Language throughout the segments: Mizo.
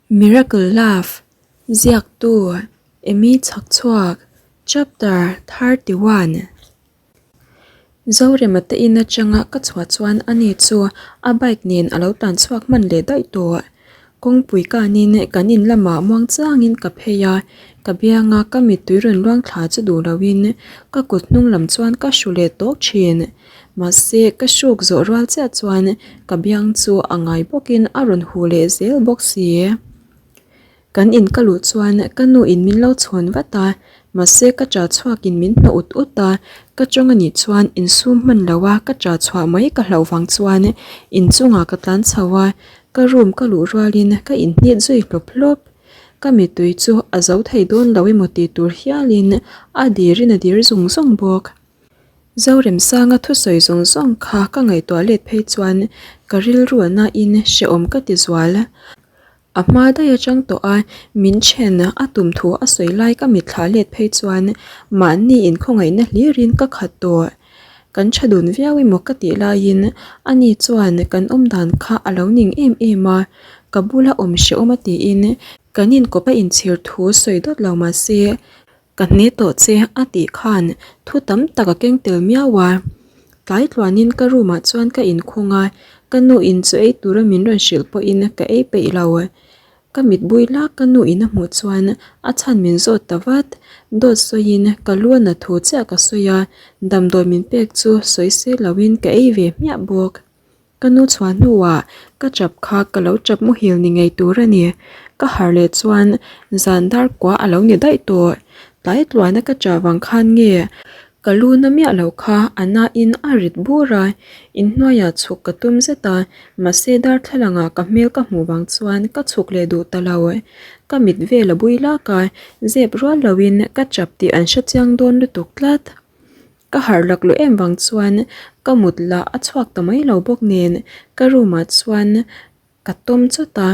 Miracle Love, Ziaktu, Amy Chhakchhuak, Chapter 31. Zorema te in atanga ka chhuah chuan ani chu a bike nen a lo tlan chhuak hman leh daih tawh. Kawngpui kanin kan in lamah muang changin ka phei a, ka bianga ka mittui rawn luang thla chu duh loin ka kut hnung lam chuan ka hru leh tawk thin. Mahse, ka hruk zawh rual chiah chuan ka biang chu a ngai bawkin a rawn huh leh zel bawk si. Kan in ka luh chuan ka nu in min lo chhawn vat a, mahse ka ṭah chhuakin min hnawh ut ut a, ka ṭawng a nih chuan insum hman lo a ka ṭah chhuah mai ka hlauh vang chuan inchungah ka tlan chho a, ka room ka luh rualin ka inhnit zui hlawp hlawp. Ka mittui chu a zo thei dawn lo emaw tih tur hialin a dirin a dir zung zung bawk. Zoremsanga thusawi zawng zawng kha ka ngaihtuah let phei chuan ka rilru a nain hrehawm ka ti zual. A hma daih atang tawh a min then a tum thu a sawi lai ka mitthla let phei chuan mahni inkhawngaihna hlirin ka khat tawh. Kan tha dun viau emaw ka tih laiin ani chuan kan awmdan kha a lo ning em em a, ka bula awm hrehawm a tiin kan inkawp a inchhir thu sawi dawt lo mahse Ka hne tawh che a tih khan thu tam tak a keng tel miau a. Tlai tluanin ka room ah chuan ka inkhung a, ka nu in chu ei tura min rawn hrilh pawhin ka ei peih lo. Ka mit bui lak ka nu in a hmuh chuan a chhan min zawt ta vat. Dawt sawiin ka lu a na thu chiah ka sawi a, damdawi min pek chu sawi se loin ka ei ve hmiah bawk. Ka nu chhuah hnuah ka chap kha ka lo chap muhil ni ngei tur a ni. Ka harh leh chuan zan dar kua a lo ni daih tawh. Tlai tluana ka chah vang khan nge ka lu na miah loh kha a nain a rit bur a, inhnuaiah chhuk ka tum zet a, mahse darthlalangah ka hmel ka hmuh vang chuan ka chhuk leh duh ta lo. Ka mit vel a bui lak a, zep rual loin ka chap tih an hrechiang dawn lutuk tlat. Ka harh lak luh em vang chuan ka mut lah a chhuak ta mai lo bawk nen ka room ah chuan ka tawm chawt a,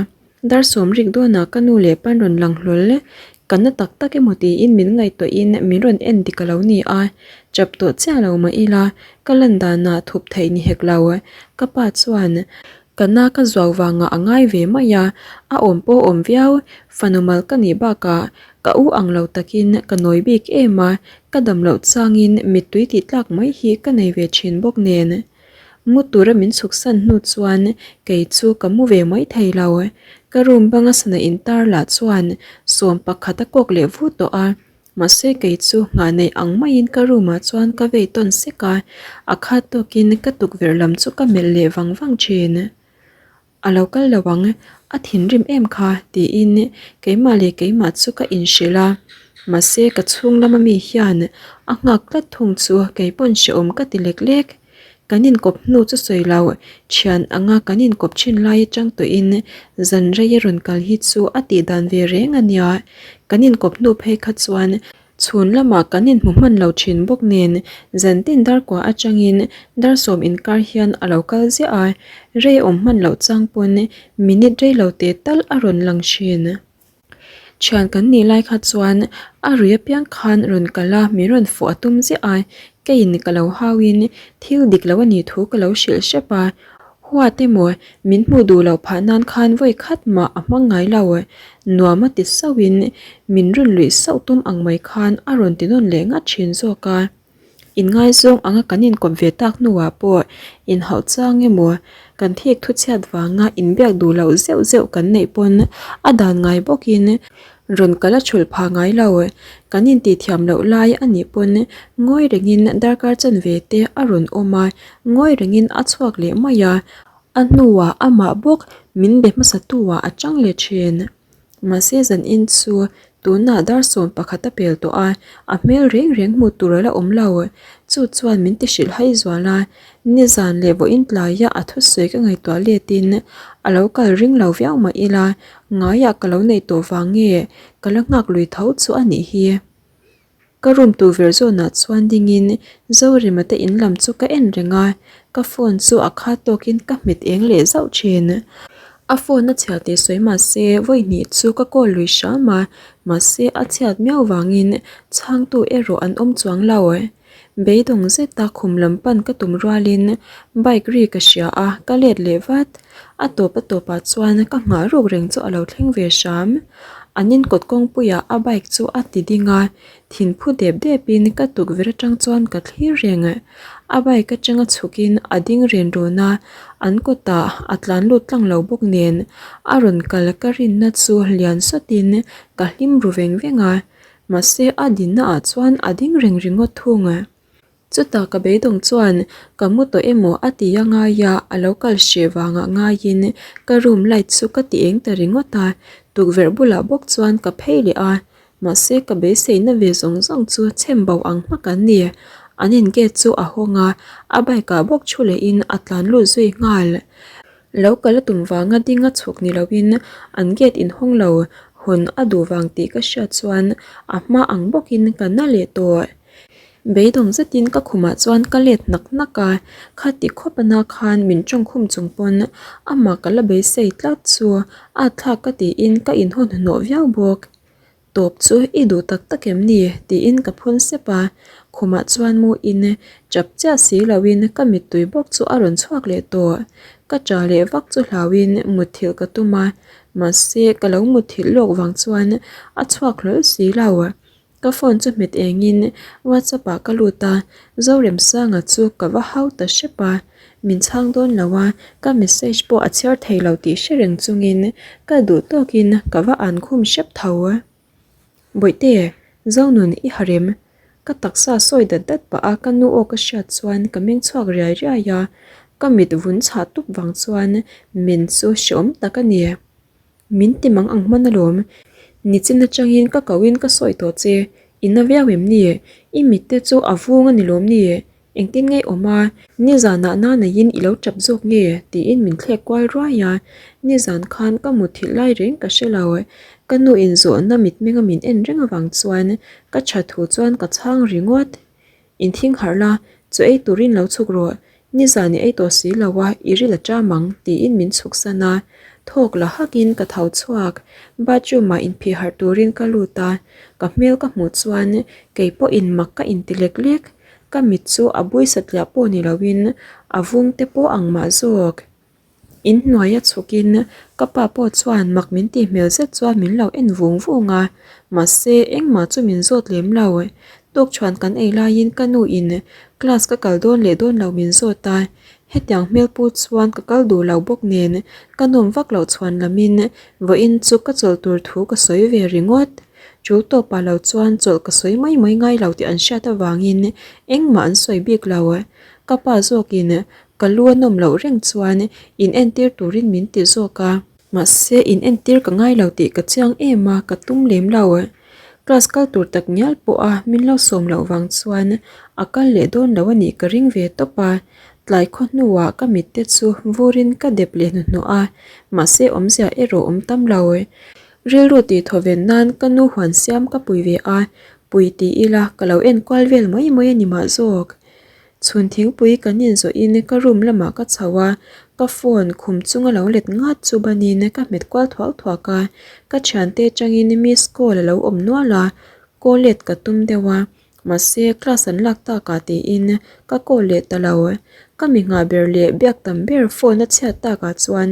dar sawm rik dawnah ka nu leh pan rawn lang hlawl ka na tak tak emaw tiin min ngaihtuahin min rawn en dik a lo ni a, chap tawh chiah lo mah ila ka lan danah thup theih ni hek lo, ka pa chuan Ka na ka zuau vangah a ngai ve mai a, a awm pawh awm viau, fanu mal ka nih bakah ka u ang lo takin ka nawi bik em a, ka dam loh changin mittui tih tlak mai hi ka nei ve thin bawk nen. Mu tura min chhuksan hnu chuan kei chu ka mu ve mai thei lo. Ka room banga sana intar lah chuan sawm pakhat a kawk leh vu tawh a, Mahse kei chu nghah neih ang maiin ka room ah chuan ka vei tawn sek a, a khat tawkin ka tukverh lam chu ka melh leh vang vang thin. A lo kal lo ang, a thinrim em kha tiin keimah leh keimah chu ka inhrilh a, mahse ka chhung lama mi hian a nghak tlat thung chu keipawn hrehawm ka ti lek lek. Kan inkawp hnu chu sawi lo, thian anga kan inkawp thin lai atang tawhin zan rei a rawn kal hi chu a tih dan ve reng a nia. Kan inkawp hnu phei kha chuan chhun lamah kan inhmu hman lo thin bawk nen zan tin dar kua atangin dar sawm inkar hian a lo kal ziah a, rei a awm hman loh chang pawn minute rei lo teh tal a rawn lang thin. Thian kan nih lai kha chuan a rui apiang khan rawn kal a, min rawn fawh a tum ziah a, keiin ka lo hauin thil dik lo a nih thu ka lo hrilh hrep a, huat emaw min hmuh duh loh phah nan khan vawi khat mah a hmang ngai lo, nuam a ti sauhin min rawn luih sauh tum ang mai khan a rawn ti nawn leh ngat thin zawk a. Inngaizawng anga kan inkawp ve tak hnuah pawh inhauh chang emaw kan thik thu chhiat vanga inbiak duh loh zeuh zeuh kan neih pawn a dan ngai bawkin rawn kal a chhulh phah ngai lo. Kan intihthiam loh lai a nih pawn ngawi rengin darkar chanve te a rawn awm a, ngawi rengin a chhuak leh mai a, a hnuah amah bawk min be hmasatu ah a chang leh thin. Mahse zan in chu tunah dar sawm pakhat a pel tawh a, a hmel reng reng hmuh tur a la awm lo. Chu chuan min ti hrilh hai zual a, nizan leh vawiin tlaia a thusawi ka ngaihtuah letin a lo kal ring lo viau mah ila, ngaiah ka lo neih tawh vang nge ka la nghak lui tho chu a nih hi. Ka room tukverh zawnah chuan dingin Zorema te in lam chu ka en reng a, ka phone chu a khat tawkin ka hmet eng leh zauh thin. A phone a chhiat tih sawi mah se vawi hnih chu ka call lui hram a, mahse a chhiat miau vangin chhangtu erawh an awm chuang lo. Beidawng zeta khum lam pan ka tum rualin bike ri ka hria a, ka let leh vat. A tawp a tawpah chuan ka nghah ruk reng chu a lo thleng ve hram. An inkawt kawngpuiah a bike chu a ti ding a, thinphu dep depin ka tukverh atang chuan ka thlir reng. A bike atanga chhukin a ding ren rawn a, an kawtah a tlan lut tlang lo bawk nen a rawn kal ka rinna chu lian sawtin ka hlim ru veng veng a. Mahse a dinna ah chuan a ding reng ringawt thung. Chutah ka beidawng chuan ka mu tawh emaw a ti a ngai a, a lo kal hreh vangah ngaiin ka room light chu ka ti eng ta ringawt a, tukverh bulah bawk chuan ka phei leh a, mahse ka beiseina ve zawng zawng chu chhem bo ang hmak an ni. An in gate chu a hawng a, a bike ah bawk thu lehin a tlan lut zui nghal. Lo kal a tum vanga ding a chhuk ni loin an gate inhawng lo hawn a duh vang tih ka hriat chuan a hma ang bawkin ka na leh tawh. Beidawng zetin ka khumah chuan ka let hnak hnak a, khati khawp ana khan min tawngkhum chung pawn amah ka la beisei tlat chu a thlak ka tiin ka inhawn hnawh viau bawk. Tawp chu i duh tak tak em ni? tiin ka phun sep a, khumah chuan mu in chap chiah si loin ka mittui bawk chu a rawn chhuak leh tawh. Ka ṭah leh vak chu hlauin mutthilh ka tum a, mahse ka lo mutthilh lawk vang chuan a chhuak hlawl si lo. Ka phone chu hmet engin WhatsApp ah ka lut a, Zoremsanga chu ka va hau ta hrep a, min chhang dawn lo a, ka message pawh a chhiar thei lo tih hre reng chungin ka duh tawkin ka va an khum hrep tho. Bawihte, Zonun i harem, ka taksa sawi dat dat pah a ka nu aw ka hriat chuan ka meng chhuak riai riai a, ka mit vun chhah tup vang chuan men chu hreawm tak a ni. Min ti mang ang hman alawm. Nichin atangin ka kohin ka sawi tawh che. I na viau em ni? I mitte chu a vung a ni lawm ni? Engtin nge awm a? Nizanah nanaiin i lo tap zawk nge? tiin min thlek kual ruai a. Nizan khan ka mutthilh lai reng ka hre lo. Ka nu inzawhna mitmenga min en reng avang chuan ka tha thu chuan ka chhang ringawt. Inthing harh la, chu ei turin lo chhuk rawh, nizan i ei tawh si lo a, i ril a ṭam ang, tiin min chhuk san a. Thawk la hakin ka tho chhuak, bathroom ah inphih harh turin ka lut a, ka hmel ka hmuh chuan kei pawhin mak ka inti lek lek, ka mit chu a bui satliah pawh ni loin a vung te pawh ang mah zawk. In hnuaia chhukin ka pa pawh chuan mak min tih hmel zet chuan min lo en vung vung a, mahse engmah chu min zawt lem lo. Tukṭhuan kan ei laiin ka nu in class ka kal dawn leh dawn lo min zawt a, hetiang hmel pu chuan ka kal duh lo bawk nen ka nawm vak loh chhuan lamin vawiin chu ka chawlh tur thu ka sawi ve ringawt. Ṭul tawpah lo chuan chawlh ka sawi mai mai ngai lo tih an hriat avangin engmah an sawi bik lo. Ka pa zawkin Ka lu a nawm loh reng chuan in entir turin min ti zawk a. Mahse in entir ka ngai lo tih ka chiang em a, ka tum lem lo. Class kal tur tak ngial pawh a min lo sawm loh vang chuan a kal leh dawn lo a nih ka ring ve tawp a. Tlai khaw hnuah ka mitte chu vurin ka dep leh hnuhnawh a, mahse awmzia erawh awm tam lo. Rilru tih thawven nan ka nu huan siam ka pui ve a, pui ti ila ka lo enkual vel mai mai a ni mah zawk. Chhun thingpui kan inzawhin ka room lamah ka chho a, ka phone khum chunga lo let ngat chu banin ka hmet kual thuak thuak a, ka thiante atangin miss call a lo awm nual a, call let ka tum deuh a, mahse class an lak takah tiin ka call leh ta lo. Ka mi nghah ber leh biak tam ber phone a chhiat takah chuan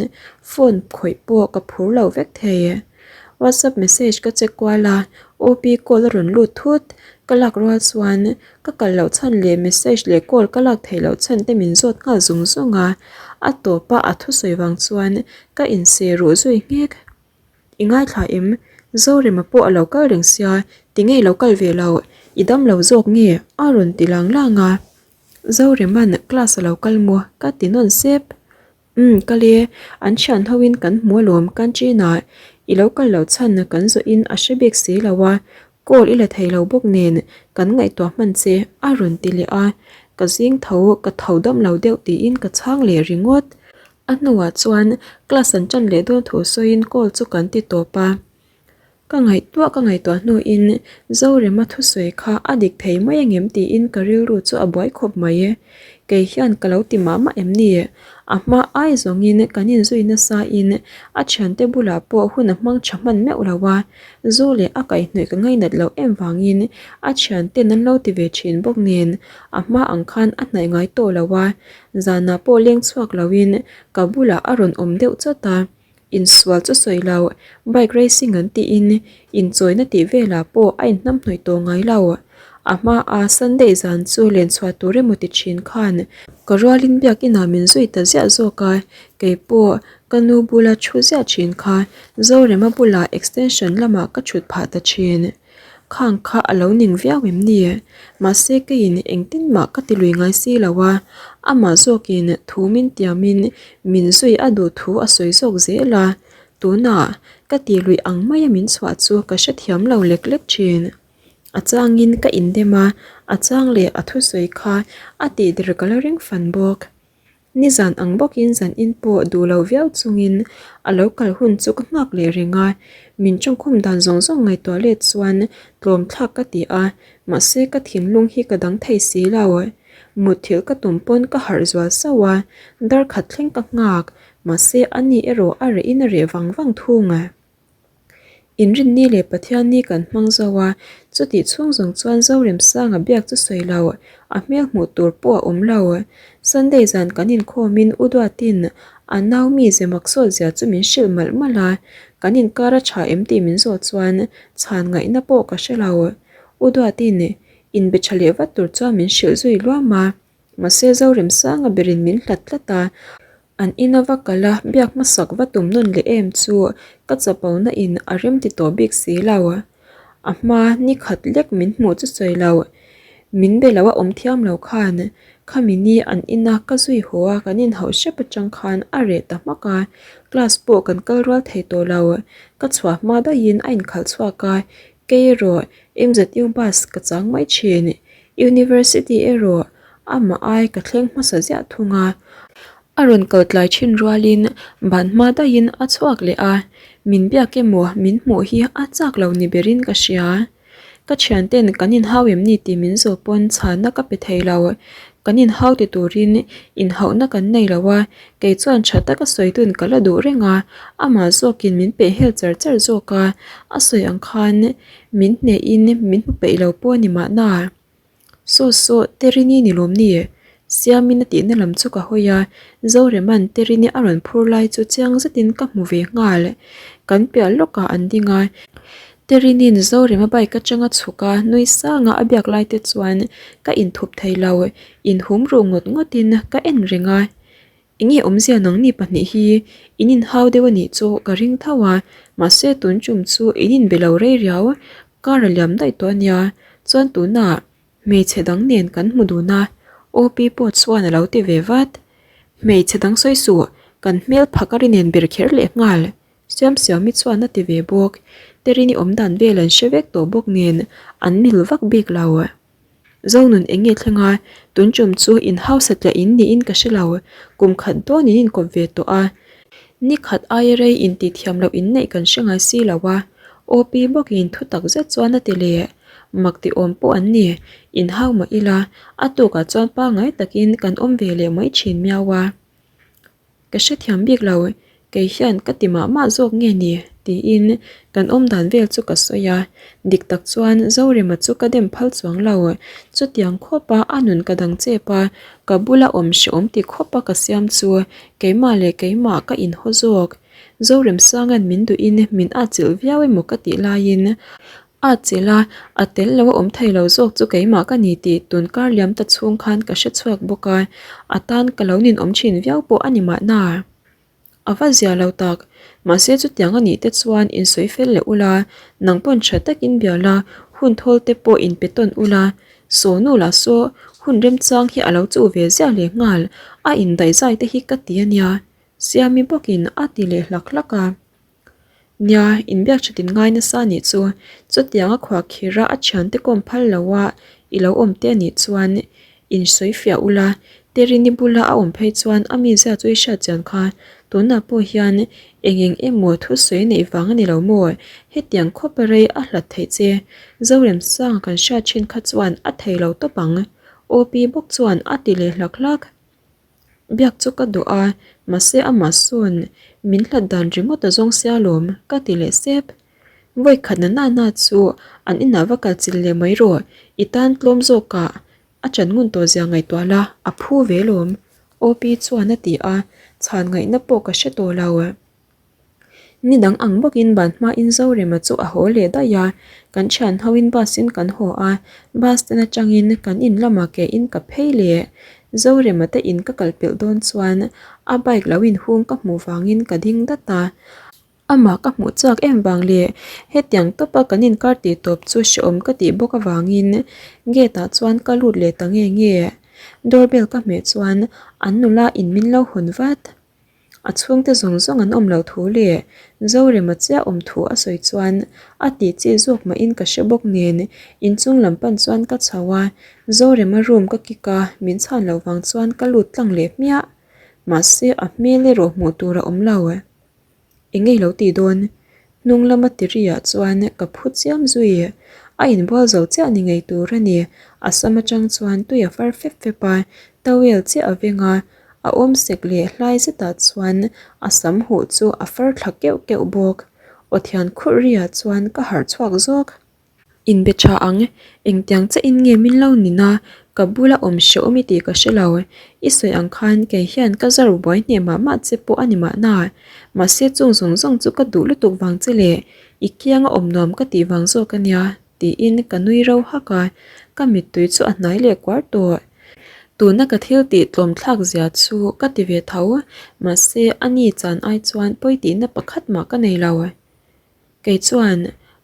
phone khawih pawh ka phur lo vek thei. WhatsApp message ka check kual a, OP call a rawn lut thut, ka lak rual chuan Ka kal loh chhan leh message leh call ka lak theih loh chhan te min zawt nghal zung zung a, a tawp a a thusawi vang chuan ka inseh ruh zui nghek. I ngaithla em? Zorema pawh a lo kal reng sia, tinge i lo kal ve loh? I dam lo zawk nge? a rawn ti lang lang a. Zorema'n class a lo kal maw? ka ti nawn sep. Umm kal e, an thian ho in kan hmu alawm canteen ah i lo kal loh chhan kan zawh in a hre bik si lo a, call i la thei lo bawk nen kan ngaihtuah hman che a rawn ti leh a, ka zing tho ka tho dam lo deuh tiin ka chhang leh ringawt. A hnuah chuan class an tan leh dawn thu sawiin call chu kan ti tawp a. Ka ngaihtuah ka ngaihtuah hnuin Zorema thusawi kha a dik thei mai angem tiin ka rilru chu a buai khawp mai. Kei hian ka lo ti mah mah em ni? A hma ai zawngin kan inzui nasain a thiante bulah pawh hun a hmang tha hman meuh lo a, zu leh a kaihhnawih ka ngainat loh em vangin a thianten an lo ti ve thin bawk nen a hma ang khan a hnaih ngai tawh lo a, zanah pawh leng chhuak loin ka bulah a rawn awm deuh chawt a. Insual chu sawi lo, bike racing an tiin inchawina tih velah pawh a inhnamhnawih tawh ngai lo. A hmaa Sunday zan chu len chhuah tur emaw ti thin khan ka rualin biakinah min zui ta ziah zawk a, kei pawh ka nu bula thu ziah thin kha Zorema bulah extension lamah ka thut phah ta thin. Khang kha a lo ning viau em ni? Mahse keiin engtin mah ka ti lui ngai si lo a, amah zawkin thu min tiamin min zui a duh thu a sawi zawk zel a, tunah ka ti lui ang maia min chhuah chu ka hrethiam lo lek lek thin. A changin ka indem a, a chang leh a thusawi kha a tihder ka la ring fan bawk. Nizan ang bawkin zan in pawh duh lo viau chungin a lo kal hun chu ka nghak leh reng a, min tawngkhum dan zawng zawng ngaihtuah let chuan tlawm thlak ka ti a, mahse ka thinlung hi ka dang thei si lo. Mutthilh ka tum pawn ka harh zual sauh a, dar khat thleng ka nghak, mahse ani erawh a reh in a reh vang vang thung. Inrinni leh Pathianni kan hmang zo a, chutih chhung zawng chuan Zoremsanga biak chu sawi lo, a hmel hmuh tur pawh a awm lo. Sunday zan kan inkhawmin U Duatin a nau mi ze mak sawt zia chu min hrilh malh malh a, kan inkar a tha em tih min zawh chuan chhan ngaihna pawh ka hre lo. U Duatin inbe tha leh vat tur chuan min hrilh zui luam a, mahse Zoremsanga berin min hlat tlat a, An ina va kal a, biak hmasak va tum nawn leh em chu ka chapo na in a rem ti tawh bik si lo. A hma ni khat lek min hmuh chu sawi lo, min be lo a awm thiam lo khan khami ni an ina ka zui haw a kan inhauh hrep atang khan a reh ta hmak a, class pawh kan kal rual thei tawh lo. Ka chhuah hma daihin a inkhalh chhuak a, kei erawh MZU bus ka chang mai thin. University erawh amah ai ka thleng hmasa ziah thung a, a rawn kal tlai thin rualin ban hma daihin a chhuak leh a, min biak emaw min hmuh hi a chak lo ni berin ka hria. Ka thianten kan inhau em ni tih min zawh pawn chhanna ka pe thei lo, kan inhau ti turin inhauhna kan nei lo a, kei chuan tha taka sawi dun ka la duh reng a, amah zawkin min peh hel char char zawk a, a sawi ang khan Min hnehin min hmu peih lo pawh a ni mahna. Saw saw, Terini ni lawm ni? Siamin a tihna lam chu ka hawi a, Zorema'n Terini a rawn phur lai chu chiang zetin ka hmu ve nghal. Kan piah lawkah an ding a, Terini'n Zorema bike atanga chhuk a, nui sanga a biak lai te chuan ka inthup thei lo, inhum ruh ngawt ngawtin ka en reng a. Enge awmzia nangni pahnih hi in inhau deuh a nih chu ka ring tho a, mahse tun tum chu in inbe lo rei riau, car a liam daih tawh a nia, chuan tunah hmeichhe dang nen kan hmu dun a, OP pawh chuan a lo ti ve vat. Hmeichhe dang sawi suh, kan hmel phak a ri nen ber kher leh nghal, Siamsiami chuan a ti ve bawk, Terini awmdan vel an hre vek tawh bawk nen an mil vak bik lo. Zonun eng nge thleng a, tun tum chu in hausa tliah in niin ka hre lo, kum khat dawn in inkawp ve tawh a, ni khat aia rei intih thiam loh in neih kan hre ngai si lo a, OP bawkin thu tak zet chuan a ti leh, mak ti awm pawh an ni, in hau mah ila, a tukah chuan pangngai takin kan awm ve leh mai thin miau a. Ka hrethiam bik lo, kei hian ka ti mah mah zawk nge ni? tiin kan awm dan vel chu ka sawi a, dik tak chuan Zorema chu ka dem phal chuang lo, chutiang khawpa a nun ka dang chep a, ka bula awm hrehawm ti khawpa ka siam chu keimah leh keimah ka inhaw zawk. Zoremsanga'n min duhin min atchilh viau emaw ka tih laiin A chilh a, a tel lo a awm thei lo zawk chu keimah ka ni tih tun kar liam ta chhung khan ka hre chhuak bawk a, a tan ka lo ninawm thin viau pawh a ni mahna. A va zia lo tak, mahse chutiang a nih te chuan insawi fel leh ula, nang pawn tha takin bia la, hun thawl te pawh inpe tawn ula, saw nu lah saw hun remchang hi a lo chuh ve ziah leh nghal, a indaihzai te hi ka ti a nia, Siami bawkin a ti leh hlak hlak a. Nia, inbiak thatin ngai nasa a nih chu. Chutiang a khuah khir a, a thiante kawm phal lo a, i lo awm te a nih chuan insawi fiah ula, Terini bula a awm phei chuan a mizia chu i hriat chian kha, tunah pawh hian eng eng emaw thusawi neih vang a ni lo maw? Hetiang khawp a rei a hlat theih che. Zoremsanga kan hriat thin kha chuan a thei lo tawp ang. OP bawk chuan a ti leh hlak hlak. Biak chu ka duh a, mahse amah sawn min hlat dan ringawt a zawng sia lawm, ka ti leh sep. Vawi khat na nana chu an inah va kal chilh leh mai rawh, i tan tlawm zawkah a chan ngun tawh zia ngaihtuah la, a phu ve lawm, OP chuan a ti a, chhan ngaihna pawh ka hre tawh lo. Ni dang ang bawkin ban hmain Zorema chu a haw leh daih a, kan thian hoin bus in kan haw a, bus stand atangin kan in lamah ke in ka phei leh. Zorema te in ka kal pelh dawn chuan a bike lo inhung ka hmuh vangin ka ding dat a, amah ka hmuh chak em vang leh hetiang tawpa kan inkar tih tawp chu hrehawm ka tih bawk avangin gate ah chuan ka lut leh ta nge nge. Doorbell ka hmeh chuan an nula in min lo hawn vat. A chhungte zawng zawng an awm loh thu leh Zorema chiah awm thu a sawi chuan a tih chi zawk mahin ka hre bawk nen inchung lam pan chuan ka chho a, Zorema room ka kick a, min chhan loh vang chuan ka lut tlang leh hmiah. Mahse a hmel erawh hmuh tur a awm lo. Eng nge i lo tih dawn? Hnung lama tiriah chuan ka phu chiam zui. A inbual zo chiah ni ngei tur a ni. A sam atang chuan tui a far fep fep a, towel chiah a veng a, a awm sek leh hlai zetah chuan a sam huh chu a far thla keuh keuh bawk. Aw thian khurh riah chuan ka harh chhuak zawk. Inbe tha ang, engtiang che in nge min lo nin a, ka bula awm hrehawm i tih ka hre lo. I sawi ang khan kei hian ka zar buai hneh mah mah che pawh a ni mahna. Mahse chung zawng zawng chu ka duh lutuk vang che leh i kianga awm nuam ka tih vang zawk a nia, tiin ka nui ro hak a, ka mittui chu a hnai leh kuar tawh. Tuna ka thil tih tlawm thlak zia chu ka ti ve tho, mahse a ni chan ai chuan pawi tihna pakhat mah ka nei lo. Kei chuan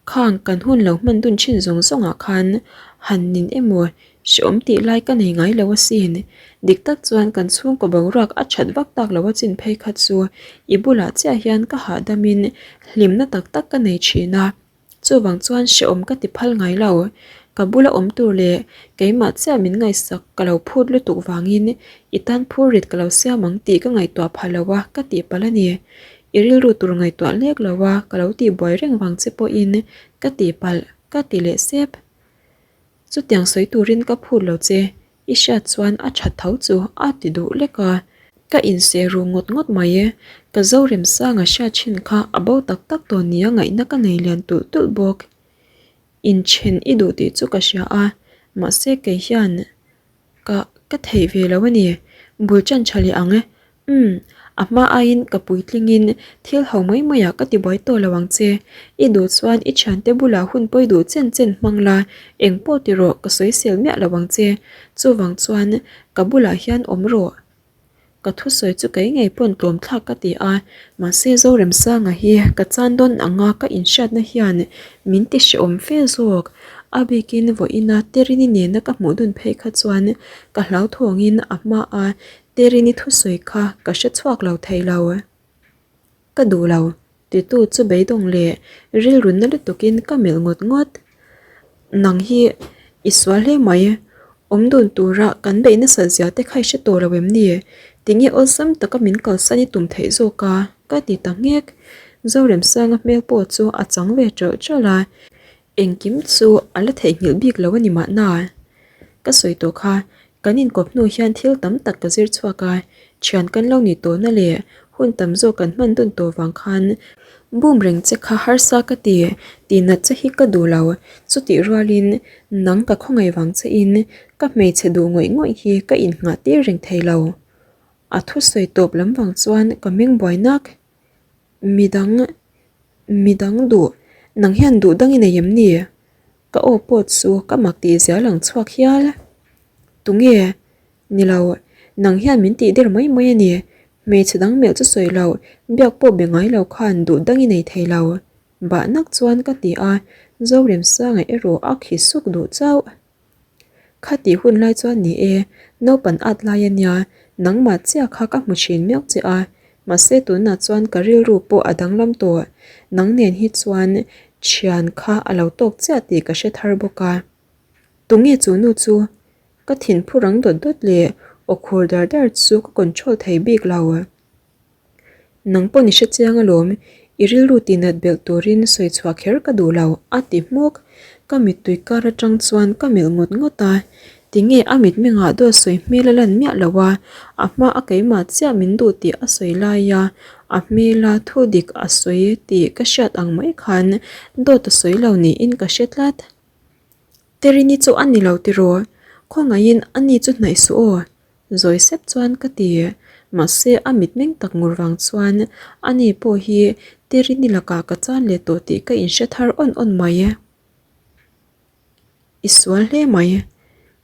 khang kan hun lo hman dun thin zawng zawngah khan han nin emaw hrehawm tih lai ka nei ngai lo asin. Dik tak chuan kan chhungkaw boruak a that vak tak lo a chin phei kha chu i bulah chiah hian ka hahdamin hlimna tak tak ka nei thin a. Chuvang chuan hrehawm ka ti phal ngai lo. Ka bula awm tur leh keimah chiah min ngaihsak ka lo phut lutuk vangin i tan phur rit ka lo siam ang tih ka ngaihtuah phah lo a ka tih palh a ni. I rilru tur ngaihtuah lek lo a, ka lo tih buai reng vang che pawhin ka tih palh, ka ti leh sep. Chutiang sawi turin ka phut lo che, i hriat chuan a that tho chu a ti duh lek a. Ka inseh ru ngawt ngawt mai e, ka Zoremsanga hriat thin kha a bo tak tak tawh nia ngaihna ka nei lian tulh tulh bawk. Inthen i duh tih chu ka hria a, mahse kei hian Ka ka theih ve lo a ni. Bul chan tha leh ang e. Umm, a hma aiin ka puitlingin thil ho mai maiah ka ti buai tawh lo ang che. I duh chuan i thiante bulah hun pawi duh chen chen hmang la, eng pawh ti rawh ka sawisel miah lo ang che. Chuvang chuan ka bulah hian awm rawh. Ka thusawi chu kei ngei pawn tlawm thlak ka ti a, mahse Zoremsanga hi ka chan dawn anga ka inhriatna hian min ti hrehawm fe zawk. A bikin vawiina Terini nena ka hmuh dun phei kha chuan ka hlauthawngin a hmaa Terini thusawi kha ka hre chhuak lo thei lo. Ka duh lo, titu chu beidawng leh rilrunna lutukin ka melh ngawt ngawt. Nang hi i sual hle mai, awm dun tura kan beih nasat zia te kha i hre tawh lo em ni? Tinge awlsam taka min kalsan i tum theih zawk a? ka ti ta nghek. Zoremsanga hmel pawh chu a chang ve ṭalh ṭalh a, Engkim chu a la theihnghilh bik lo a ni mahna. Ka sawi tawh kha, kan inkawp hnu hian thil tam tak ka zir chhuak a, thian kan lo nih tawhna leh hun tam zawk kan hman dun tawh vang khan bum reng che kha harsa ka ti, tihnat che hi ka duh lo. Chutih rualin nang ka khawngaih vang chein ka hmeichhe duh ngawih ngawih hi ka innghah tir reng thei lo. A thusawi tawp lam vang chuan ka meng buai nak. Midang, midang duh, nang hian duh dang i nei em ni? Ka aw pawh chu ka mak tih zia lang chhuak hial. Tunge? Ni lo, nang hian min tih der mai mai a ni. Hmeichhe dang melh chu sawi lo, biak pawh be ngai lo khan duh dang i nei thei lo. Bah nak chuan ka ti a, Zoremsanga erawh a khi suk duh chauh. Kha tih hun lai chuan ni e, naupan at lai a nia, nangmah chiah kha ka hmu thin miau che a, mahse tunah chuan ka rilru pawh a danglam tawh, nang nen hi chuan thian kha a lo tawk chiah tih ka hre thar bawk a. Tunge chu nu chu? Ka thinphu rang dawt dawt leh aw khur dar dar chu ka control thei bik lo. Nang pawh ni hre chiang alawm, i rilru tihnat belh turin sawi chhuah kher ka duh lo, a ti hmuk. Ka mittui kar atang chuan ka melh ngawt ngawt a, tinge a mitmengah dawt sawi hmel a lan miah lo a, a hma a keimah chiah min duh tih a sawi lai a, a hmela thu dik a sawi tih ka hriat ang mai khan dawt a sawi lo niin ka hre tlat. Terini chu a ni lo tiraw? Khawngaihin a ni chu hnaih suh aw. Zawi sep chuan ka ti. Mahse a mitmeng tak ngur vang chuan ani pawh hi Terini lakah ka chan leh tawh tih ka inhre thar awn awn mai. I sual hle mai.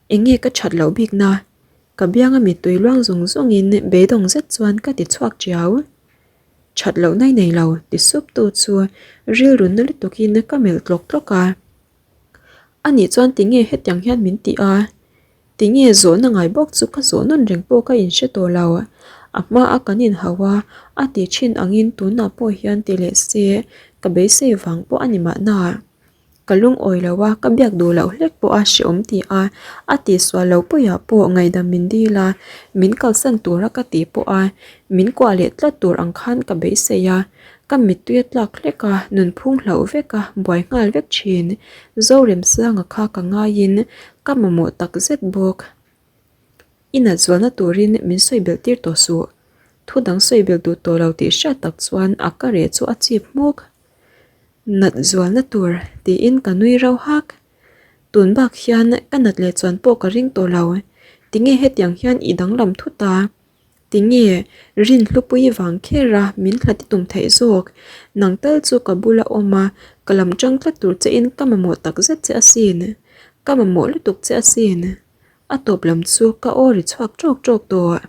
Enge ka that loh bik na? Ka bianga mittui luang zung zungin beidawng zet chuan ka ti chhuak tiau. That loh nai nei lo ti sup tu chu rilru na lutukin ka melh tlawk tlawk a. Anih chuan tinge hetiang hian min ti a? Tinge zawhna ngai bawk chu ka zawh nawn reng pawh ka inhre tawh lo. A hma a kan inhau a, a tih thin angin tunah pawh hian ti leh se ka beisei vang pawh a ni mahna. Ka lungawi lo a, ka biak duh loh hlek pawh a hrehawm ti a, a tihsual lo puiah pawh ngaihdam min dil a, min kalsan tura ka tih pawh a, min kuah leh tlat tur ang khan ka beisei a. Ka mittui a tlak hlek a, nunphung hlauh vek a, buai nghal vek thin. Zoremsanga kha ka ngaiin ka mamawh tak zet bawk. I nat zualna turin min sawi belh tir tawh suh. Thu dang sawi belh duh tawh lo tih hriat tak chuan a ka reh chu a chip hmuk. Nat zualna tur tiin ka nui rauh hak. Tun bak hian ka nat leh chuan pawh ka ring tawh lo. Tinge hetiang hian i danglam thut a? Tinge Rinhlupui vang kher a min hlat i tum theih zawk? Nang tal chu ka bula awm a, ka lam tang tlat tur che in ka mamawh tak zet che asin. Ka mamawh lutuk che asin. A tawp lam chu ka aw ri chhuak tawk tawk tawh.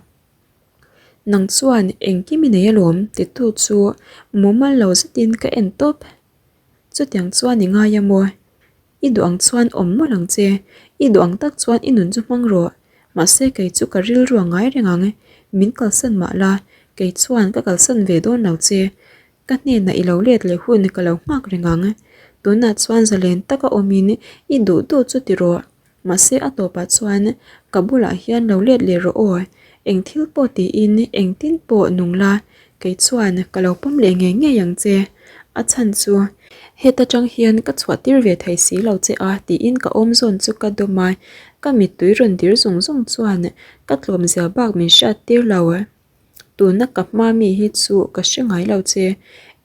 Nang chuan engkim i nei alawm titu chu mumal lo zetin ka en tawp. Chutiang chuan i ngai a maw? I duh ang chuan awm mawlh ang che, i duh ang tak chuan i nun chu hmang rawh. Mahse kei chu ka rilru a ngai reng ang, min kalsan mah la, kei chuan ka kalsan ve dawn lo che. Ka hnenah i lo let leh hun ka lo nghak reng ang. Tunah chuan zalen taka awmin i duh duh chu ti rawh. Mahse a tawpah chuan ka bulah hian lo let leh rawh aw, eng thil pawh tiin engtin pawh nung la, kei chuan ka lo pawm leh ngei ngei ang che. A chhan chu heta tang hian ka chhuah tir ve thei si lo che a tiin ka awm zawn chu ka dawm a, ka mittui rawn dir zung zung chuan ka tlawmzia bak min hriat tir lo. Tuna ka hma mi hi chu ka hre ngai lo che.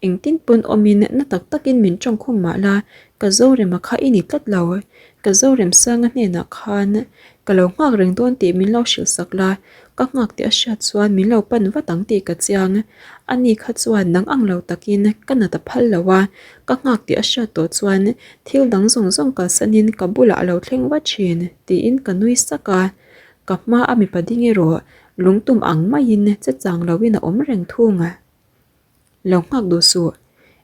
Engtin pawn awmin na tak takin min tawngkhum mah la, ka Zorema kha i ni tlat lo. Ka Zoremsanga hnenah khan ka lo nghak reng dawn tih min lo hrilh sak la, ka nghak tih a hriat chuan min lo pan vat ang tih ka chiang. Ani kha chuan nang ang lo takin ka nat a phal lo a, ka nghak tih a hriat tawh chuan thil dang zawng zawng kalsanin ka bulah a lo thleng vat thin tiin ka nui sak a. Ka hma a mipa ding erawh lungtum ang maiin che chang loin a awm reng thung a. Lo nghak duh suh,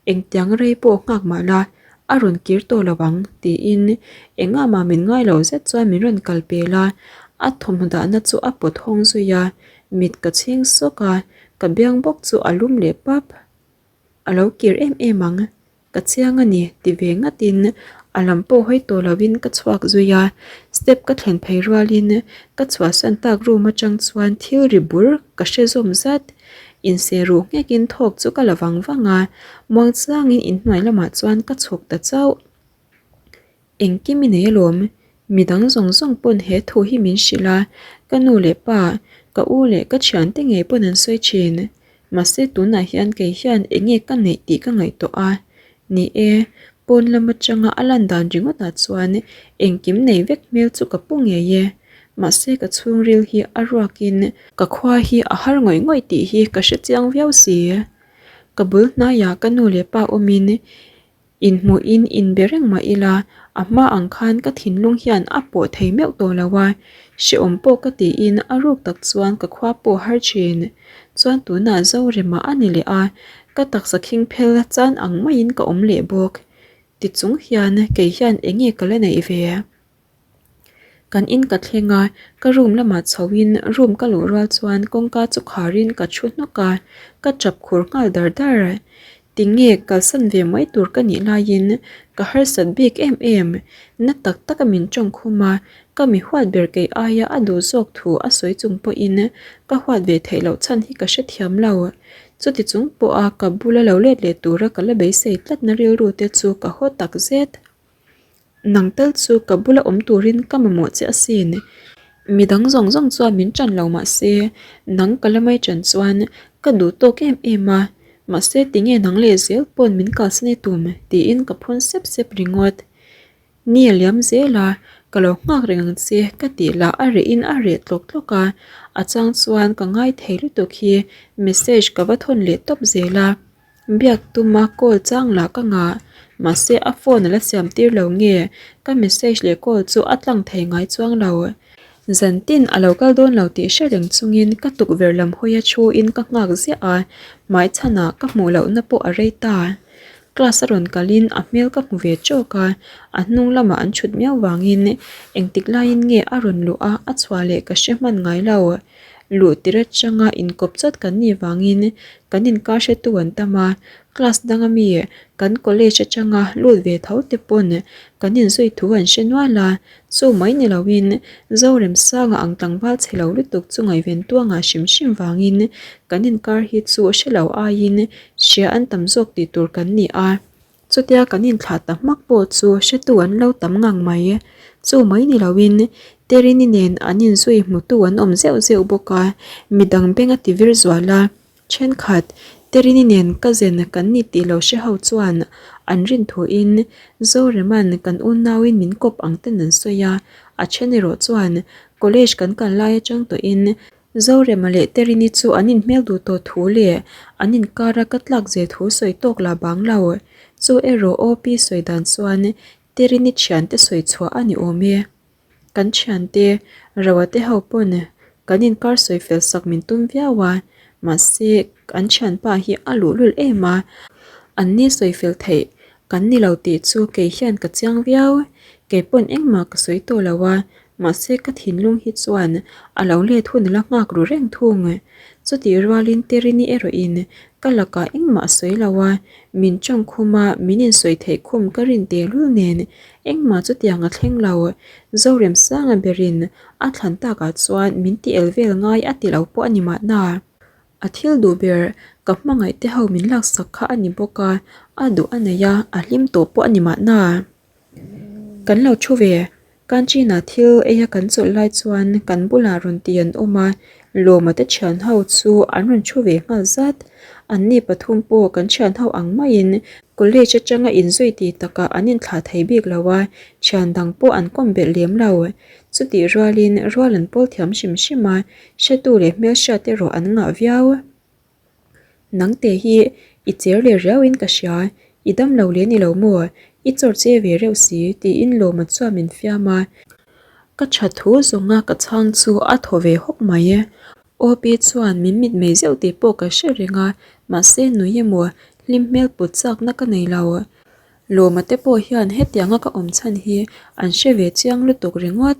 engtiang rei pawh nghak mah la a rawn kir tawh lo ang tiin engah mah min ngai lo zet chuan min rawn kal pel a, a thawmhnaw dahna chu a pawt hawng zui a, mit ka chhing sawk a, ka biang bawk chu a lum leh pap. A lo kir em em ang. Ka chiang a ni, ti ve ngatin a lam pawh hawi tawh lovin ka chhuak zui a, step ka thlen phei rualin ka chhuahsan tak room atang chuan thil ri bur ka hre zawm zat. Inseh ruh nghekin thawk chu ka la vang vang a, muangchangin inhnuai lamah chuan ka chhuk ta chauh. Engkim i nei alawm, midang zawng zawng pawn he thu hi min hrilh a, ka nu leh pa, ka u leh ka thiante ngei pawn an sawi thin. Mahse tunah hian kei hian enge ka neih tih ka ngaihtuah a, ni e, pawn lam atanga a lan dan ringawtah chuan engkim nei vek hmel chu ka pu ngei e. Mahse ka chhungril hi a ruakin ka khua hi a har ngawih ngawih tih hi ka hre chiang viau si. Ka bul hnaiah ka nu leh pa awmin Inhmuhin inbe reng mah ila, a hma ang khan ka thinlung hian a pawh thei meuh tawh lo a, hrehawm pawh ka tiin a ruk tak chuan ka khua pawh har thin. Chuan tunah Zorema a ni leh a, ka taksa khing phel chan ang maiin ka awm leh bawk. Tichung hian kei hian enge ka la neih ve? Kan in ka thleng a, ka room lamah chhoin room ka luh rual chuan kawngka chu kharin ka thu hnawk a, ka tap khur nghal dar dar. Tinge kalsan ve mai tur ka nih laiin ka harsat bik em em, na tak taka min tawng khum a, Ka mi huat ber kei aia a duh zawk thu a sawi chung pawhin ka huat ve theih loh chhan hi ka hrethiam lo. Chuti chung pawha ka bula lo let leh tura ka la beisei tlatna rilru te chu ka haw tak zet. Nang tal chu ka bula awm turin ka mamawh che asin. Midang zawng zawng chuan min ṭan lo mah se, nang ka la mai ṭan chuan ka duh tawk em em a, mahse tinge nang leh zel pawn min kalsan i tum tiin ka phun sep sep ringawt. Ni a liam zel a, ka lo nghak reng ang che ka tih lah a reh in a reh tlawk tlawk a, a chang chuan ka ngai thei lutuk hi message ka va thawn leh tawp zel a. Biak tuma call chang lah ka ngah, mahse a phone a la siam tir lo nge ka message leh call chu a tlang thei ngai chuang lo. Zan tin a lo kal dawn lo tih hre reng chungin ka tukverh lam hawia thu in ka nghak ziah a, hmai chhanah ka hmuh lohna pawh a rei ta. Class a rawn kalin a hmel ka hmu ve tawk a, a hnung lamah an thut miau vangin engtik laiin nge a rawn luh a, a chhuah leh ka hre hman ngai lo. Luh tir atanga inkawp chawt kan nih vangin kan inkar hretu an tam a, class danga mi kan college atanga lut ve tho te pawn kan inzui thu an hre nual a, chu mai ni loin Zoremsanga ang tlangval chhe lo lutuk chu ngaihven tuangah hrim hrim vangin kan inkar hi chu hre lo aiin hria an tam zawk tih tur kan ni a. Chutia kan inthlah ta hmak pawh chu hretu an lo tam ngang mai. Chu mai ni loin Terini nen an inzui hmutu an awm zeuh zeuh bawk a, midang beng a ti vir zual a. Thenkhat, Terini nen ka zen kan ni tih lo hre ho chuan an rin thuin Zoreman kan unauin min kawp ang ten an sawi a, a then erawh chuan college kan kal lai atang tawhin Zorema leh Terini chu an inhmel duh tawh thu leh an inkara ka tlak zel thu sawi tawk lah bang lo. Chu erawh OP sawi dan chuan Terini thiante sawi chhuah a ni awm e. Kan thiante Roa te ho pawn kan inkar sawi fel sak min tum viau a, mahse an thianpa hi a luhlul em a, an ni sawi fel theih kan ni lo tih chu kei hian ka chiang viau. Kei pawn engmah ka sawi tawh lo a, Mahse ka thinlung hi chuan a lo let hun la nghak ru reng thung. Chutih rualin Terini erawhin ka lakah engmah a sawi lo a, min tawng khum a, min insawi theih khum ka rin tehlul nen engmah chutiang a thleng lo. Zoremsanga berin a thlan takah chuan min ti el vel ngai a ti lo pawh a ni mahna. A thil duh ber ka hmangaih te ho min laksak kha a ni bawk a, a duh a nei a, a hlim tawh pawh a ni mahna. Kan lo thu ve, Kanchina thil eia kan chawlh lai chuan kan bulah rawn ti an awm a, Lawma te thian ho chu an rawn thu ve nghal zat. Anni pathum pawh kan thian ho ang maiin college atanga inzui ti takah an inthlah thei bik lo a, thian dang pawh an kawm belh lem lo. Chutih rualin rual an pawl thiam hrim hrim a, hretu leh hmelhriat erawh an ngah viau. Nangte hi i cher leh riauin ka hria, i dam lo leh ni lo maw? I chawr che ve reuh si, tiin Lawma chuan min fiam a. Ka tha thu zawnga ka chhang chu a thaw ve hawk mai. OP chuan min mitmei zeuh tih pawh ka hre reng a, mahse nui emaw hlim hmel put chakna ka nei lo. Lawma te pawh hian hetianga ka awm chhan hi an hre ve chiang lutuk ringawt.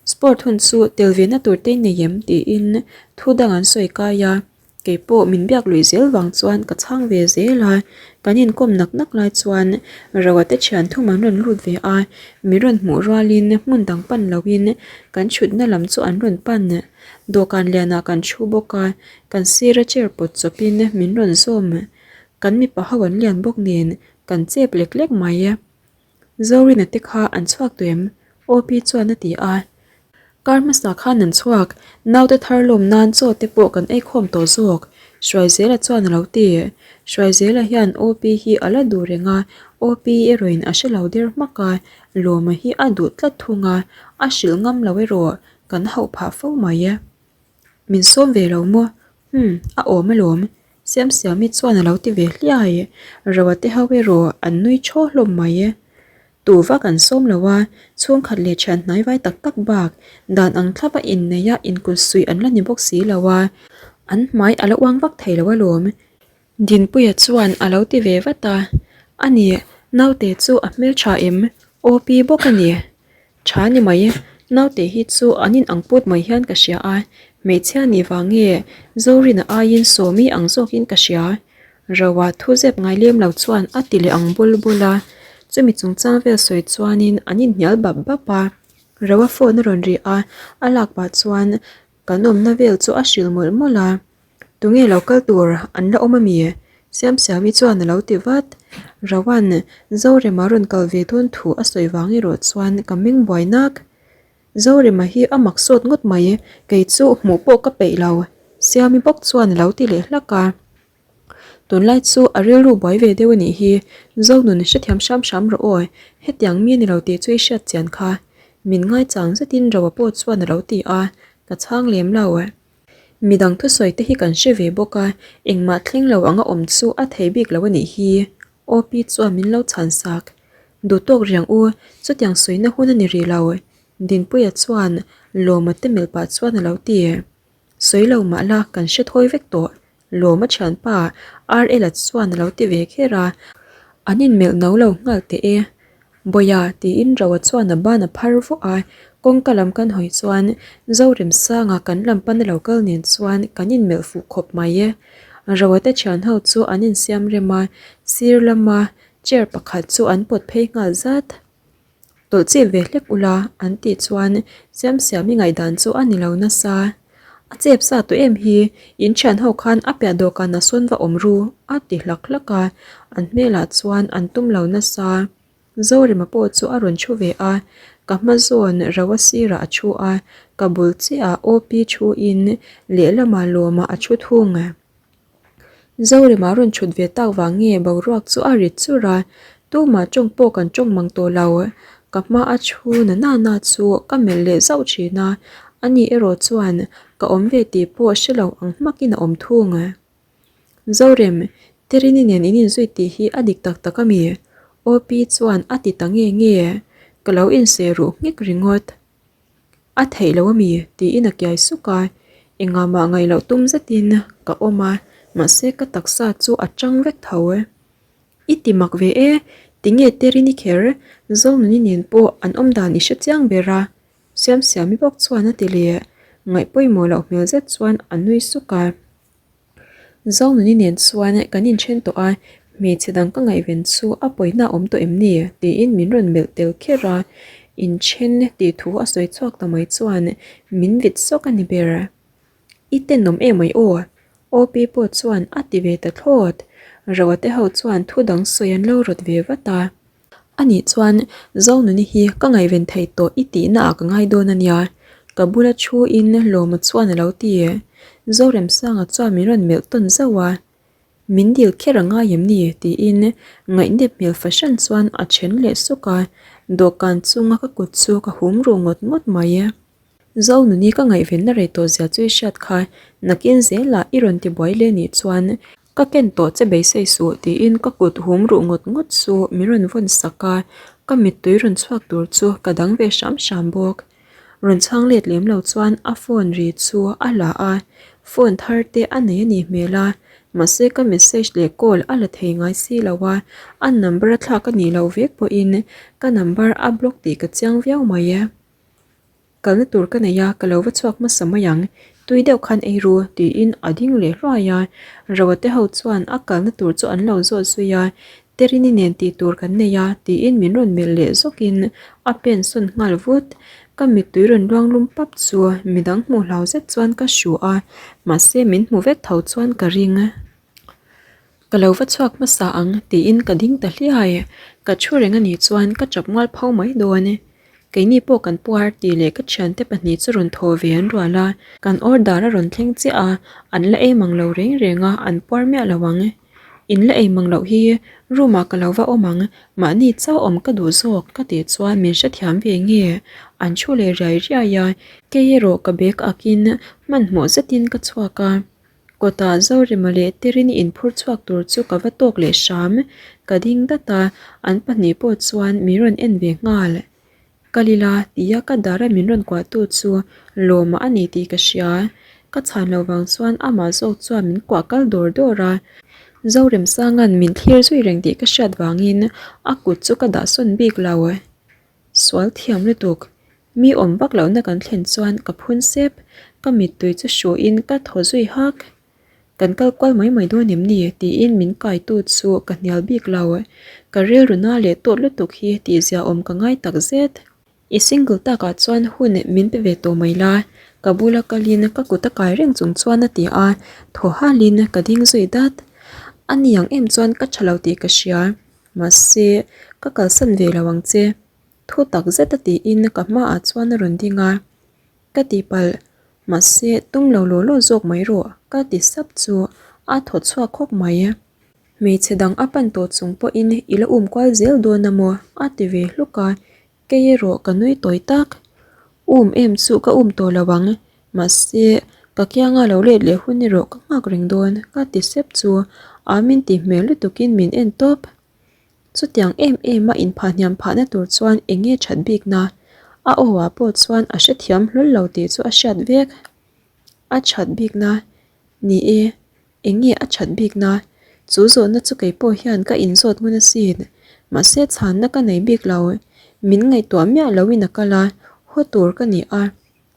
Sport hun chu tel ve na tur te nei em tiin thu dang an sawi kai a, kei pawh min biak luih zel vang chuan ka chhang ve zel a, kan inkawm nak nak lai chuan Roa te thian thum an rawn lut ve a, min rawn hmuh rualin hmun dang pan loin kan thutna lam chu an rawn pan. Dawhkan lianah kan thu bawk a, kan sira chair pawt chawpin min rawn zawm. Kan mipa ho an lian bawk nen kan chep lek lek mai. Zorina te kha an chhuak tawh em? OP chuan a ti a. Kar hmasa khan an chhuak, naute thar lawm nan chaw te pawh kan ei khawm tawh zawk, Hruaizela chuan a lo ti. Hruaizela hian OP hi a la duh reng a, OP erawhin a hre lo der hmak a, Lawma hi a duh tlat thung a, a hrilh ngam lo erawh kan hauh phah fo mai. Min sawm ve lo maw? Umm, a awm alawm. Siamsiami chuan a lo ti ve hliai. Roa te ho erawh an nui thaw hlawm mai. Tu vak an sawm lo a, chhungkhat leh thian hnai vai tak tak bak dan ang thlap a inneih a inkut suih an la ni bawk si lo a, an hmai a la uang vak thei lo alawm. Dinpuia chuan a lo ti ve vat a, A ni, naute chu a hmeltha em? OP bawk a ni. Tha ni mai, naute hi chu an in ang put mai hian ka hria a, hmeichhia nih vang nge Zorina aiin Sawmi ang zawkin ka hria. Roa thu zep ngai lem lo chuan a ti leh ang bul bul a, chumi chungchang vel sawi chuanin an inhnial bap bap a. Roa phone a rawn ri a, a lak pah chuan kan awmna vel chu a hrilh mawlh mawlh a. Tunge lo kal tur an la awm a mi? Siamsiami chuan a lo ti vat. Roa'n Zorema rawn kal ve dawn thu a sawi vang erawh chuan ka meng buai nak. Zorema hi a mak sawt ngawt mai, kei chu hmuh pawh ka peih lo. Siami bawk chuan a lo ti leh hlak a. Tunlai chu a rilru buai ve deuh a nih hi, Zonun hrethiam hram hram rawh aw, hetiang mi a ni lo tih chu i hriat chian kha. Min ngaichang zetin Roa pawh chuan a lo ti a, ka chhang lem lo. Midang thusawi te hi kan hre ve bawk a, engmah thleng lo anga awm chu a thei bik lo a nih hi, OP chuan min lo chhan sak. Duh tawk riang u, chutiang sawina hun a ni rih lo, Dinpuia chuan Lawma te melh pah chuan a lo ti. Sawi lo mah la kan hre thawi vek tawh, Lawma thianpa RL-a chuan a lo ti ve kher a, an inmelh no lo nghal teh e. Bawia tiin Roa chuan a ban a phar vawh a, kawngka lam kan hawi chuan Zoremsanga kan lam pana lo kal nen chuan kan inmelh fuh khawp mai e. Roa te thian ho chu an insiam rem a, sir lama chair pakhat chu an pawt phei nghal zat. Tawlh chep ve hlek ula an tih chuan Siamsiami ngaihdan chu a ni lo nasa. A chep sa tawh em hi, in thian ho khan a piah dawhkan a sawn va awm ru a ti hlak hlak a, an hmelah chuan an tum lo nasa. Zorema pawh chu a rawn thu ve a, ka hma zawn Roa sirah a thu a, ka bul chiahah OP thu in lehlamah lawmah a thu thung. Zorema rawn chhut ve tak vang nge boruak chu a rit chur a, tumah tawng pawh kan tawng mang tawh lo. Ka hma a thu na na na chu ka melh leh zauh thin a, ani erawh chuan ka awm ve tih pawh hre lo ang hmakin a awm thung. Zorem, Terini nen in inzui tih hi a dik tak tak ami? OP chuan a ti ta nge nge, ka lo inseh ruh nghek ringawt. A theih loh ami? tiin a kiai suk a, engah mah ngaih loh tum zetin ka awm a, mahse ka taksa chu a chang vek tho e. I ti mak ve e, tinge Terini kher Zonuni nen pawh an awm dan i hre chiang ber a, Siamsiami bawk chuan a ti leh, ngaih pawimawh loh hmel zet chuan a nui suk a. Zonuni nen chuan kan inthen tawh a, hmeichhe dang ka ngaihven chu a pawina a awm tawh em ni? tiin min rawn melh tel kher a, inthen tih thu a sawi chhuak ta mai chuan min vit sawk a ni ber. I tenawm em mai aw? OP pawh chuan a ti ve ta thlawt. Roa te ho chuan thu dang sawi an lo rawt ve vat a. Anih chuan Zonuni hi ka ngaihven thei tawh i tihna ah ka ngai dawn a nia, ka bula thu in Lawma chuan a lo ti. Zoremsanga chuan min rawn melh tawn zauh a, Min dil kher a ngai em ni? tiin ngaihnep hmel fahran chuan a then leh suk a, dawhkan chunga ka kut chu ka hum ruh ngawt ngawt mai. Zonuni ka ngaihvenna rei tawh zia chu i hriat kha, nakin zelah i rawn ti buai leh nih chuan Ka ken tawh che beisei suh tiin ka kut hum ruh ngawt ngawt chu min rawn vawn sak a, ka mittui rawn chhuak tur chu ka dang ve hram hram bawk. Rawn chhang let lem lo chuan a phone ri chu a la a, phone thar te a nei a nih hmel a, mahse ka message leh call a la thei ngai si lo a, a number a thlak a nih loh vek pawhin ka number a block tih ka chiang viau mai e. Kalna tur ka nei a, ka lo va chhuak hmasa mai ang, tui deuh khan ei ru, tiin a ding leh hluai a. Roa te ho chuan a kalna tur chu an lo zawt zui a, Terini nen tih tur kan nei a, tiin min rawn melh leh zawkin a pen sawn nghal vut. Ka mittui rawn luang lum pap chu midang hmuh hlau zet chuan ka hru a, mahse min hmu vek tho chuan ka ring. Ka lo va chhuak hmasa ang tiin ka ding ta hliai. Ka thu reng a nih chuan ka chap mual pho mai dawn. Keini pawh kan puar tih leh ka thiante pahnih chu rawn thaw ve an rual a. Kan order a rawn thleng chiah a, an la ei mang lo reng reng a, an puar miah lo ang. In la ei mang loh hi room ah ka lo va awm ang, mahni chauh awm ka duh zawk ka tih chuan min hrethiam ve nge? An thu leh riai riai a, kei erawh ka bag akin hmanhmawh zetin ka chhuak a. Kawtah Zorema leh Terini inphur chhuak tur chu ka va tawk leh hram. Ka ding dat a, an pahnih pawh chuan min rawn en ve nghal. Kal ila tia ka dara min rawn kuahtu chu Lawma a ni tih ka hria. Ka chhan loh vang chuan amah zawk chuan min kuah kal dawr dawr a. Zoremsanga'n min thlir zui reng tih ka hriat vangin a kut chu ka dahsawn bik lo. Sual thiam lutuk. Mi awm vak lohna kan thlen chuan ka phun sep, ka mittui chu hruin ka thaw zui hak. Kan kal kual mai mai dawn em ni? tiin min kaitu chu ka hnial bik lo. Ka rilru na leh tawt lutuk hi tihzia awm ka ngai tak zet. I single takah chuan hun min pe ve tawh mai la, ka bula kalin ka kut a kai reng chung chuan a ti a, thaw halin ka ding zui dat. A ni ang em chuan ka tha lo tih ka hria, mahse ka kalsan ve lo ang che. Thu tak zet a tiin ka hmaah chuan a rawn ding a, ka tihpalh, mahse tum lo law law zawk mai rawh ka ti sap chu a thaw chhuak khawp mai. Hmeichhe dang a pan tawh chung pawhin i la um kual zel dawn a maw? a ti ve hluk a, kei erawh ka nui tawi tak. Um em chu ka um tawh lo ang, mahse ka kianga lo let leh hun erawh ka nghak reng dawn ka ti sep chu a min ti hmel lutukin min en tawp. Chutiang em em a inphah hniam phahna tur chuan eng nge that bikna? A aw ah pawh chuan a hrethiam hlawl lo tih chu a hriat vek. A that bikna? Ni e, eng nge a that bikna? Chu zawhna chu kei pawh hian ka inzawt ngun asin. Mahse chhanna ka nei bik lo. Min ngaihtuah miah loin a kal a, haw tur ka ni a.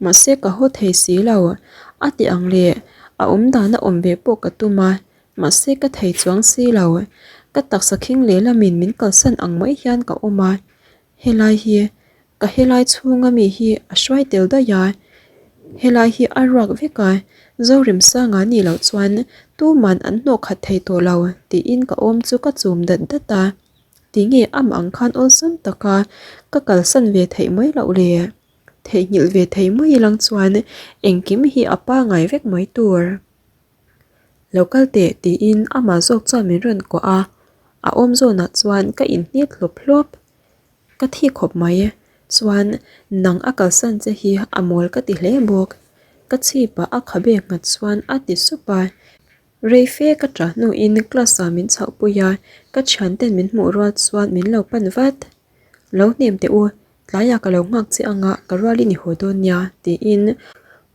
Mahse ka haw thei si lo. A ti ang leh a awm dana awm ve pawh ka tum a, mahse ka thei chuang si lo. Ka taksa khing lehlamin min kalsan ang mai hian ka awm a, helai hi ka helai chhunga mi hi a hruai tel daih a, helai hi a ruak vek a, Zoremsanga nih loh chuan tuman an hnawh khat thei tawh lo tiin ka awm chu ka chum dat dat a, tinge amah ang khan awlsam taka ka kalsan ve theih mai loh le? Theihnghilh ve thei mai ilang chuan engkim hi a pangai vek mai tur. Lo kal teh tiin amah zawk chuan min rawn kuah a, a awm zawnah chuan ka inhnit hlawp hlawp. Ka thi khawp mai chuan nang a kalsan che hi a mawl ka ti hle bawk. Ka chhipah a khabe nghat chuan a ti sup a, rei fe ka ṭah hnuin class ah min chhohpui a, ka thianten min hmuh rual chuan min lo pan vat. Lo hnem teh u, tlaiah ka lo nghak che anga ka rualin i haw dawn nia tiin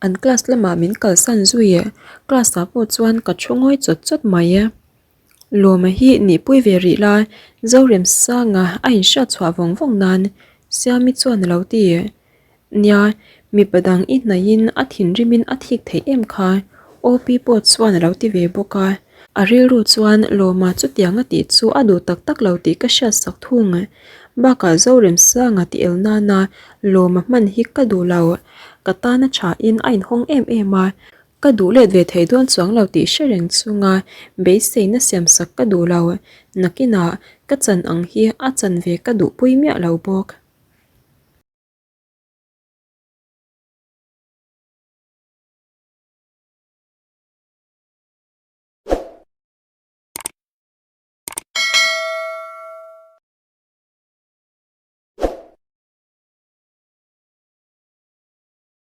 an class lamah min kalsan zui e, class ah pawh chuan ka thu ngawi chawt chawt mai e. Lawma hi nihpui ve rih la, Zoremsanga a inhriat chhuah vawng vawng nan Siami chuan a lo ti. Nia, mipa dang i hnaihin a thinrimin a thik theih em kha? OP pawh chuan a lo ti ve bawk a. A rilru chuan Lawma chutiang a tih chu a duh tak tak lo tih ka hriatsak thung. Bakah Zoremsanga ti el nana Lawma hman hi ka duh lo. Ka tana thain a inhawng em em a, ka duh let ve thei dawn chuang lo tih hre reng chunga beiseina siamsak ka duh lo. Nakinah ka chan ang hi a chan ve ka duhpui miah lo bawk.